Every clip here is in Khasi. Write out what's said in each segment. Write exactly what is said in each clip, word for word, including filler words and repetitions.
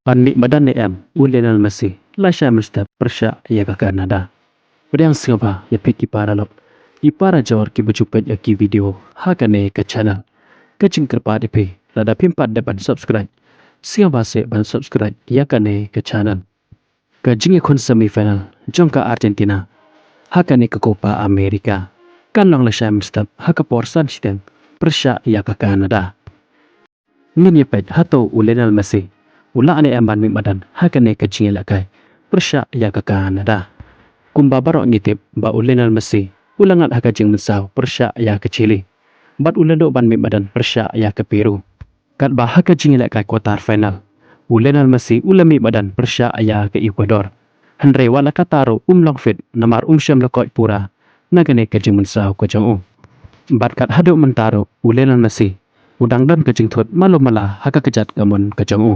Ban mih madan ne em u Lionel Messi, lashai mynstep pyrshah ïa ka Canada. Pdiang sngewbha ïa phi ki paralok, ki parajor kiba ju peit ïa ki video ha kane ka channel. Ka jingkyrpad ïa phi, lada phim pat dep ban subscribe, sngewbha seh ban subscribe ïa kane ka channel. Ka jingïakhun semi final jong ka Argentina ha kane ka Copa America kan long lashai mynstep ha ka por san shiteng pyrshah ïa ka Canada. Ngin ïa peit hato u Lionel Messi u lah ne em ban mih madan ha kane ka jingïalehkai pyrshah ïa ka Canada. Kumba baroh ngi tip ba u Lionel Messi u la ngat ha ka jingmynsaw pyrshah ïa ka Chile, bad u la duh ban mih madan pyrshah ïa ka Peru. Katba ha ka jingïalehkai quarter final, u Lionel Messi u la mih madan pyrshah ïa ka Ecuador. Hynrei wat la katta ruh um long fit namar um shym la koit pura na kane ka jingmynsaw ka jong u. Bad kat haduh mynta ruh u Lionel Messi u dang don ka jingthut malu mala ha ka kjat kamon ka jong u.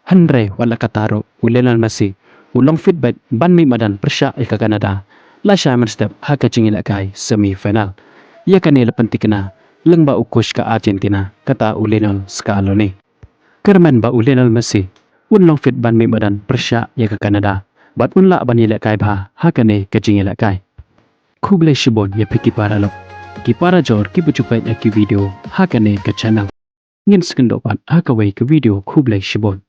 Hynrei wat la katta ruh u Lionel Messi u long fit beit ban mih madan pyrshah ïa ka Canada lashai mynstep ha ka jingïalehkai semi final. Ïa kane la pynthikna lyngba u coach ka Argentina, kata u Lionel Scaloni. Kyrmen ba u Lionel Messi un long fit ban mih madan pyrshah ïa ka Canada bad un lah ban ïalehkai bha ha kane ka jingïalehkai. Khublei shibun ïa phi ki paralok, ki parajor kiba ju peit ïa ki video ha kane ka channel. Ngin sa ïakynduh pat ha kawei ka video, khublei shibun.